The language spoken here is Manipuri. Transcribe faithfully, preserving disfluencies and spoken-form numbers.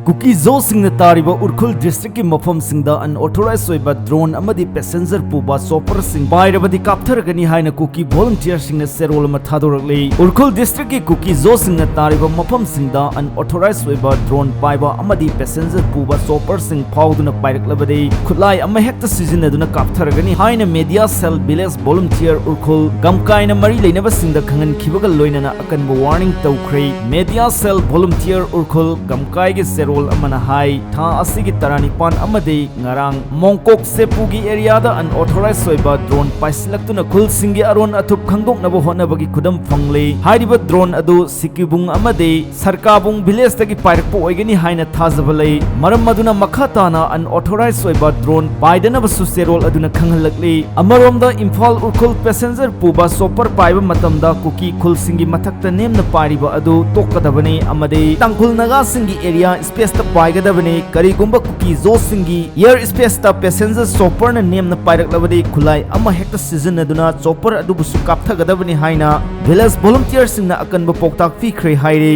ꯀꯨꯀꯤ ꯖꯣꯁꯤꯡꯅ ꯇꯥꯔꯤꯕ ꯎꯈ꯭ꯔꯨꯜ ꯗꯤꯁꯇ꯭ꯔꯤꯛꯀꯤ ꯃꯐꯝꯁꯤꯡꯗ ꯑꯟꯑꯣꯊꯣꯔꯥꯏꯖ ꯑꯣꯏꯕ ꯗ꯭ꯔꯣꯟ ꯑꯃꯗꯤ ꯄꯦꯁꯦꯟꯖꯔ ꯄꯨꯕ ꯆꯣꯄꯔꯁꯤꯡ ꯄꯥꯏꯔꯕꯗꯤ ꯀꯥꯞꯊꯔꯒꯅꯤ ꯍꯥꯏꯅ ꯀꯨꯀꯤ ꯚꯣꯂꯨꯟꯇꯤꯌꯔꯁꯤꯡꯅ ꯆꯦꯔꯣꯜ ꯑꯃ ꯊꯥꯗꯣꯔꯛꯂꯤ꯫ ꯎꯈ꯭ꯔꯨꯜ ꯗꯤꯁꯇ꯭ꯔꯤꯛꯀꯤ ꯀꯨꯀꯤ ꯖꯣꯁꯤꯡꯅ ꯇꯥꯔꯤꯕ ꯃꯐꯝꯁꯤꯡꯗ ꯑꯟꯑꯣꯊꯣꯔꯥꯏꯖ ꯑꯣꯏꯕ ꯗ꯭ꯔꯣꯟ ꯄꯥꯏꯕ ꯑꯃꯗꯤ ꯄꯦꯁꯦꯟꯖꯔ ꯄꯨꯕ ꯆꯣꯄꯔꯁꯤꯡ ꯐꯥꯎꯗꯨꯅ ꯄꯥꯏꯔꯛꯂꯕꯗꯤ ꯈꯨꯠꯂꯥꯏ ꯑꯃꯍꯦꯛꯇ ꯁꯤꯖꯤꯟꯅꯗꯨꯅ ꯀꯥꯞꯊꯔꯒꯅꯤ ꯍꯥꯏꯅ ꯃꯦꯗꯤꯌꯥ ꯁꯦꯜ ꯚꯤꯂꯦꯖ ꯚꯣꯂꯨꯟꯇꯤꯌꯔ ꯎꯈ꯭ꯔꯨꯜ ꯒꯝꯀꯥꯏꯅ ꯃꯔꯤ ꯂꯩꯅꯕꯁꯤꯡꯗ ꯈꯪꯍꯟꯈꯤꯕꯒ ꯂꯣꯏꯅꯅ ꯑꯀꯟꯕ ꯋꯥꯔꯅꯤꯡ ꯇꯧꯈ꯭ꯔꯦ꯫ ꯃꯦꯗꯤꯌꯥ ꯁꯦꯜ ꯚꯣꯂꯨꯟꯇꯤꯌꯔ ꯎꯈ꯭ꯔꯨꯜ ꯒꯝꯀꯥꯏꯒꯤ ꯆꯦꯔꯣꯜ ꯑꯃꯅ ꯍꯥꯏ, ꯊꯥ ꯑꯁꯤꯒꯤ ꯇꯔꯥꯅꯤꯄꯥꯟ ꯑꯃꯗꯤ ꯉꯔꯥꯡ ꯃꯣꯡꯀꯣꯛ ꯁꯦꯄꯨꯒꯤ ꯑꯦꯔꯤꯌꯥꯗ ꯑꯟꯑꯣꯊꯣꯔꯥꯏꯖ ꯑꯣꯏꯕ ꯗ꯭ꯔꯣꯟ ꯄꯥꯏꯁꯤꯜꯂꯛꯇꯨꯅ ꯈꯨꯜꯁꯤꯡꯒꯤ ꯑꯔꯣꯟ ꯑꯊꯨꯞ ꯈꯪꯗꯣꯛꯅꯕ ꯍꯣꯠꯅꯕꯒꯤ ꯈꯨꯗꯝ ꯐꯪꯂꯤ꯫ ꯍꯥꯏꯔꯤꯕ ꯗ꯭ꯔꯣꯟ ꯑꯗꯨ ꯁꯤꯀꯤꯕꯨꯡ ꯑꯃꯗꯤ ꯁꯔꯀꯥꯕꯨꯡ ꯚꯤꯂꯦꯖꯇꯒꯤ ꯄꯥꯏꯔꯛꯄ ꯑꯣꯏꯒꯅꯤ ꯍꯥꯏꯅ ꯊꯥꯖꯕ ꯂꯩ꯫ ꯃꯔꯝ ꯑꯗꯨꯅ ꯃꯈꯥ ꯇꯥꯅ ꯑꯟꯑꯣꯊꯣꯔꯥꯏꯖ ꯑꯣꯏꯕ ꯗ꯭ꯔꯣꯟ ꯄꯥꯏꯗꯅꯕꯁꯨ ꯆꯦꯔꯣꯜ ꯑꯗꯨꯅ ꯈꯪꯍꯜꯂꯛꯂꯤ꯫ ꯑꯃꯔꯣꯝꯗ ꯏꯝꯐꯥꯜ ꯎꯈ꯭ꯔꯨꯜ ꯄꯦꯁꯦꯟꯖꯔ ꯄꯨꯕ ꯆꯣꯄꯔ ꯄꯥꯏꯕ ꯃꯇꯝꯗ ꯀꯨꯀꯤ ꯈꯨꯜꯁꯤꯡꯒꯤ ꯃꯊꯛꯇ ꯅꯦꯝꯅ ꯄꯥꯏꯔꯤꯕ ꯑꯗꯨ ꯇꯣꯛꯀꯗꯕꯅꯤ ꯑꯃꯗꯤ ꯇꯥꯡꯈꯨꯜ ꯅꯥꯒꯥꯁꯤꯡꯒꯤ ꯑꯦꯔꯤꯌꯥ ꯁ꯭ꯄꯦꯁꯇ ꯄꯥꯏꯒꯗꯕꯅꯤ꯫ ꯀꯔꯤꯒꯨꯝꯕ ꯀꯨꯀꯤ ꯖꯣꯁꯤꯡꯒꯤ ꯑꯦꯌꯔ ꯁ꯭ꯄꯦꯁꯇ ꯄꯦꯁꯦꯟꯖꯔ ꯆꯣꯄꯔꯅ ꯅꯦꯝꯅ ꯄꯥꯏꯔꯛꯂꯕꯗꯤ ꯈꯨꯠꯂꯥꯏ ꯑꯃꯍꯦꯛꯇ ꯁꯤꯖꯤꯟꯅꯗꯨꯅ ꯆꯣꯄꯔ ꯑꯗꯨꯕꯨꯁꯨ ꯀꯥꯞꯊꯒꯗꯕꯅꯤ ꯍꯥꯏꯅ ꯚꯤꯂꯦꯖ ꯚꯣꯂꯨꯟꯇꯤꯌꯔꯁꯤꯡꯅ ꯑꯀꯟꯕ ꯄꯥꯎꯇꯥꯛ ꯄꯤꯈ꯭ꯔꯦ ꯍꯥꯏꯔꯤ꯫